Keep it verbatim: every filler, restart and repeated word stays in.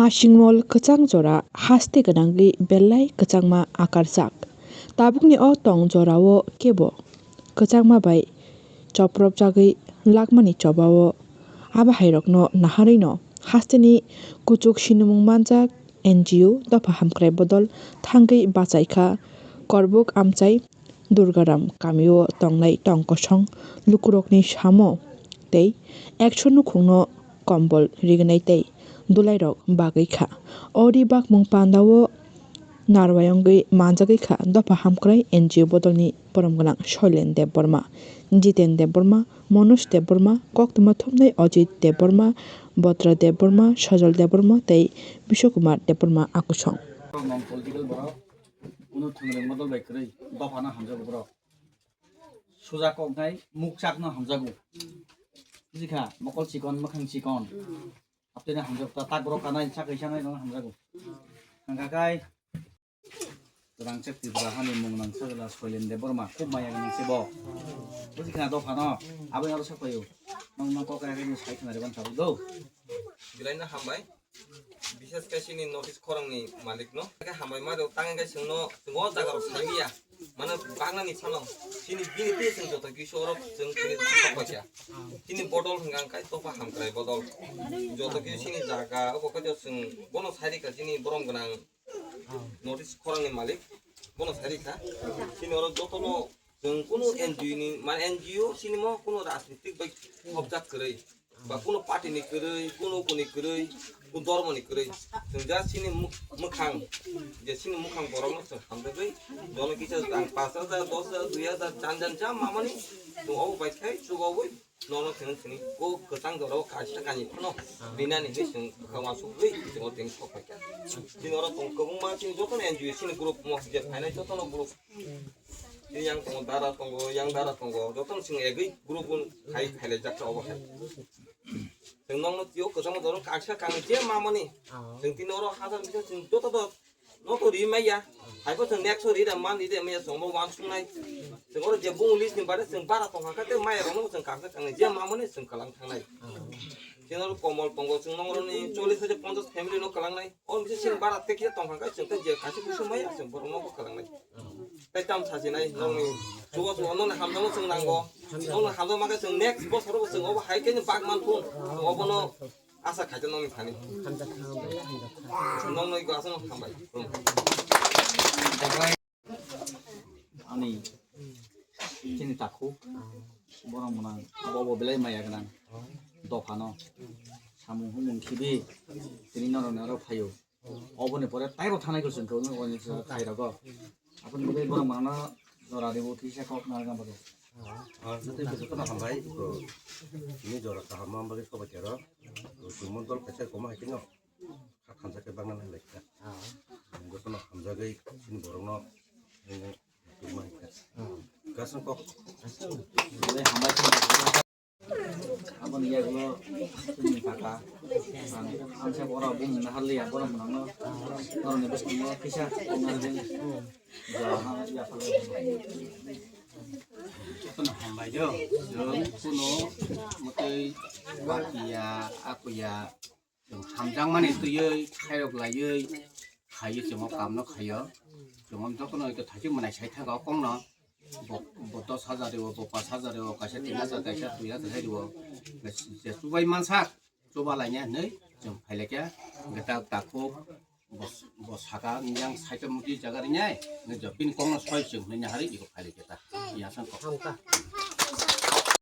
Asingmol kwchang jora haste gwnangwi belai kwchangma akarjak. Tabukni o tong jorao kebo kwchangma bai chopropjagwi lakmani chobao abahairokno naharwino hasteni kuchuk sinimung manjak N G O dopha hamkrai bodol thangwi bachaikha Korbuk amchai Durgaram kamio tongnai tong kosong lukurokni samo tei ekso nukhungno kombol rignai tei dulairok bagwi kha. O ri bakmung pandao narwai wngwi manjagwi kha dopha hamkrai N G O bodolni borom gwnang Soilen Debbarma, Jiten Debbarma, Manoj Debbarma, koktwma thumnai Ajit Debbarma, Botra Debbarma, Sajal Debbarma tei Biswakumar Debbarma akusong. Mong political borok, kunu thwngrwng modol bai kwrwi, dophano hamjago borok. Suja koknai, mukchakno hamjago. Bujikha, mokol chikon, mwkhang chikon. Hapteni hamjak ta tak borok kanai, sak kaisa nai no hamjago. Hangkakai, Rangchak Tripura hani mung nang sajla Soilen Debbarma, khub maya nang se bo. Bujikha dophano, aboni aro sapayo. Nong nong kok kaya kaya sai khna reban tabuk do. Bilaina hambai. Bishes khe chini notice khorangni malikno. Khe hambai ma rok tang khe chwngno chwng o jaga rok sai ya. Mane bagnani phano chini bini tei chwng joto kisa oro chwng chini thok paikha. Chini bodol hwnkha khe topha hamkrai bodol. Joto kisa chini jaga obo khe chwng bono sai rikha chini borom gwnang notice khorangni malik bono sai rikha. Chini oro jotono chwng kunu N G O ni, mane N G O chini mo kunu rajnitik bai hopjak kwrwi. Ba kunu party ni kwrwi, kunu kuni kwrwi, kunu dormo ni kwrwi. Chwng ja chini muk-, mwkhang, je chini mwkhang borok no chwng hamjagwi, jono kisa ang pash hajar, dos hajar, dui hajar, jan jan ja mamani, chwng obo bai khai chubawi, nono thwng thwni, o kwchang jora o kaisa kani phano, rinani hinwi chwng bwkha uansukgwi, chwng o tini sok phaikha. Chini oro chwng kwbangma chini jotono N G O chini group mo, je phainai jotono group. Tei yang tongo, dara tongo, yang dara tongo, jotono chwng egwi group un khai, khailaijak kha obo hai. Chwng nokno twiyo kwchangma dorong kaksa kangni je mamani. Chwng tini oro hajar bisa chwng joto do noto ri maya. Haibo chwng next ri da man ri de maya chwng bo uansuknai. Chwng oro je bung list ni bare chwng bara tongkha kha tei maya rokno chwng kaksa kangni je mamani chwng kwlang thangnai. Chwng oro komol tongo, chwng nokno ni chollish hajar ponchash family no kwlangnai. O bisa chwng bara tei kisa tongkha kha chwng tei je kaisa kusu maya chwng borok no kwlangnai. Tei tam sajinai nokni chubo chubo nokni hamjakma chwng nango. Nokni hamjakma khe chwng next bosoro bo chwng obo hai khe bak man thung. Chwng obono asa khaijak nokni thani. Nokni go aswk hambai. Ani chini takhuk borok mwnang bobo belai maya gwnang dophano samung humung khibi tini norok norok phaio. Oboni pore taibo thanai kwchwng khe wngwi oni khe khairokgo. Aboni bagwi borok mano jora ribo kisa kok narwkna bagwi. Jotono hambai, tini jora kaham ma bagwi sobai kero. Chwng mon dol kaisa koma hai khe no kha thansa khe bangna nang lai kha. Jotono hamjagwi chini borokno tuma hai kha. Kasang kok. Aboni yagulo chini kaka. Ang, ang se ora bung nahar liya, borok mwnangno norokni bwskango kisa tongnai bung. Jotono hambai do, chwng kuno mwtwi wakiya, akuya, chwng hamjakmani twiwi khairok laiwi khaio, chwng o kamno khaio. Chwng o jotono ito thaichi mwnai sai thago kongno. Bo, bo dos hajar riwo, bo pash hajar riwo, kaisa tin hajar, kaisa dui hajar hai riwo. Je chubai mansak, chuba laina hinwi chwng phailaikha. Gata takhuk, bo, bo saka yang side muti jaga rinai, ngi jo bini kokno soi chwng hinwi hari iko phailaikha ta. Yang sang kok. Hamkha.